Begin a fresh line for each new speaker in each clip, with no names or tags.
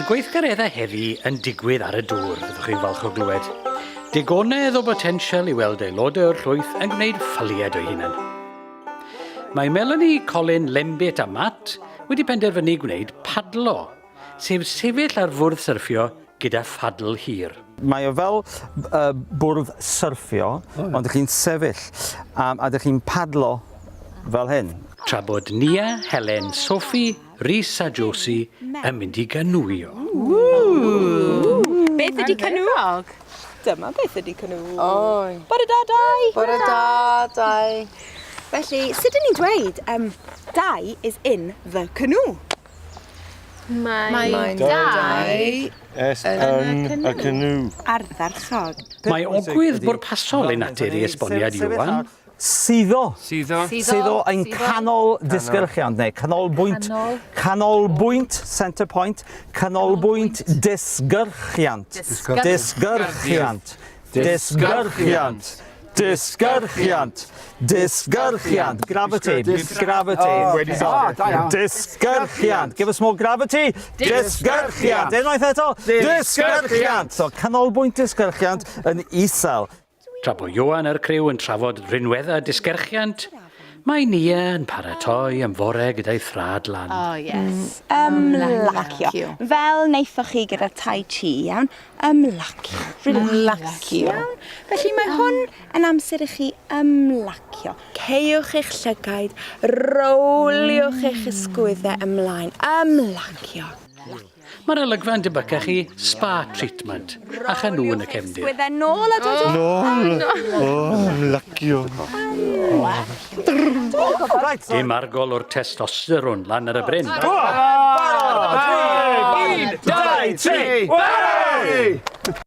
gweithgareddau heddi yn digwydd ar y dŵr, fyddwch chi'n falch o glywed. Digonedd o botensial i weld aelodau o'r llwyth yn gwneud ffyliad o'i hunan. Mae Melanie, Colin, Lembit a Matt wedi penderfynu gwneud padlo, sef sefyll ar fwrdd syrffio gyda phadl hir.
Mae o fel uh, bwrdd syrffio, oh, yeah. ond ydych chi'n sefyll a ydych chi'n padlo fel hyn.
Tra bod Nia, Helen, Sophie, Rhys a Josie yn mynd i ganŵio.
Beth ydy canŵ?
Dyma beth ydy canŵ.
Oi.
Bore da, Dai!
Bore da, Dai.
Felly, sut dyn ni'n dweud um, Dai is in the canoe?
Mae,
Mae
Dai
Es yn y canoe.
Ardderchog.
Mae ogwydd bwrpasol ei natur i esboniad Iwan.
Suddo.
Suddo.
Suddo yn canol disgyrchiant, neu canolbwynt, canolbwynt, centre point, canolbwynt disgyrchiant. Disgyrchiant. Disgyrchiant. Disgyrchiant. Disgyrchiant. Gravity. Gravity. Disgyrchiant. Give us more gravity. Disgyrchiant. Unwaith eto. Disgyrchiant. So canolbwynt disgyrchiant yn isel.
Tra bo Ioan a'r criw yn trafod rhinweddau disgerchiant, mae Nia yn paratoi am fore gyda'i thrad lan.
Oh, yes.
Ymlacio. Fel wnaethoch chi gyda Tai Chi, iawn? Ymlacio.
Ymlacio.
Iawn? Felly mae hwn yn amser i chi ymlacio. Caewch eich llygaid, rowliwch eich ysgwyddau ymlaen. Ymlacio.
Mae'r olygfa yn debycach i spa treatment, a chanŵ yn y cefndir.
Sgwydde nôl a dod
Nôl! O, ymlacio.
Dim argol o'r testosteron lan ar y bryn.
Barod! 1, 2, 3, barod!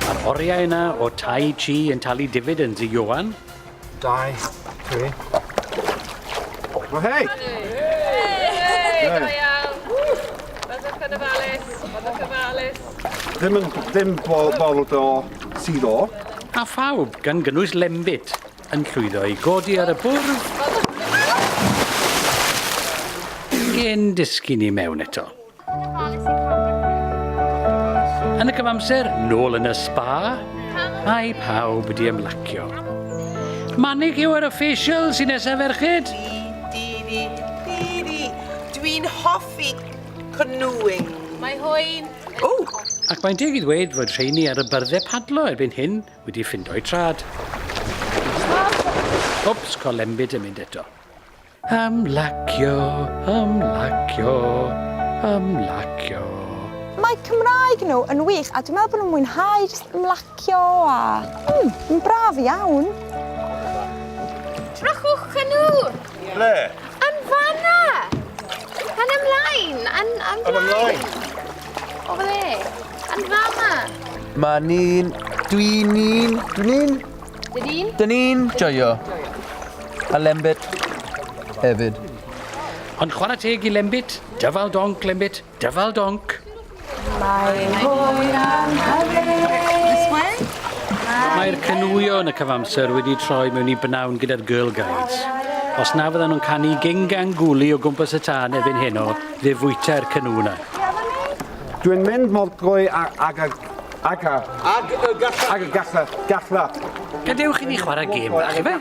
Mae'r oriau yna o Tai Chi yn talu dividends i Ioan.
2, 3. O hei!
Hey, da iawn. Byddwch yn ofalus, byddwch yn ofalus.
Ddim yn, ddim bol o sydd o.
A phawb, gan gynnwys Lembit, yn llwyddo i godi ar y bwrdd cyn disgyn i mewn eto. Yn y cyfamser, nôl yn y spa, mae pawb wedi ymlacio. Manicure a facial sy'n nesaf ferched?
Dwi'n hoffi canoeing.
Mae hwy'n...
O!
Ac mae'n deg i ddweud fod rheini ar y byrddau padlo erbyn hyn wedi ffindo'u trad. Wps, colembyd yn mynd eto. Ymlacio, ymlacio, ymlacio.
Mae Cymraeg nhw yn wych a dwi'n meddwl bod nhw'n mwynhau jyst ymlacio a... Mm, yn braf iawn.
Drychwch canŵ!
Ble?
Yn fanna! Yn ymlaen! Yn
Yn ymlaen.
Over there. Yn fama.
Mae ni'n... Dwi'n ni'n... Dwi'n ni'n...
Dyn ni'n?
Dyn ni'n joio. A Lembit hefyd.
Ond chwarae teg i Lembit, dyfal donc Lembit, dyfal donc.
Mae hwyr am hyfryd.
Mae'r canŵio yn y cyfamser wedi troi mewn i bnawn gyda'r Girl Guides. Os na fyddan nhw'n canu Gingang Gŵli o gwmpas y tân erbyn heno, fe fwyta'r canŵ 'na.
Dwi'n mynd mor gloi ag y Ag a. Ag y galla. Ag y galla. Galla.
Gadewch i ni chwarae gêm bach, ife?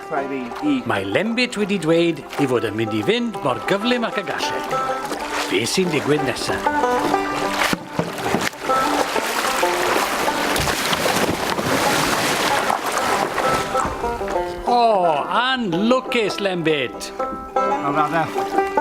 Mae Lembit wedi dweud ei fod yn mynd i fynd mor gyflym ac y gall e. Be sy'n digwydd nesa? O, anlwcus, Lembit!
Nawr, adda.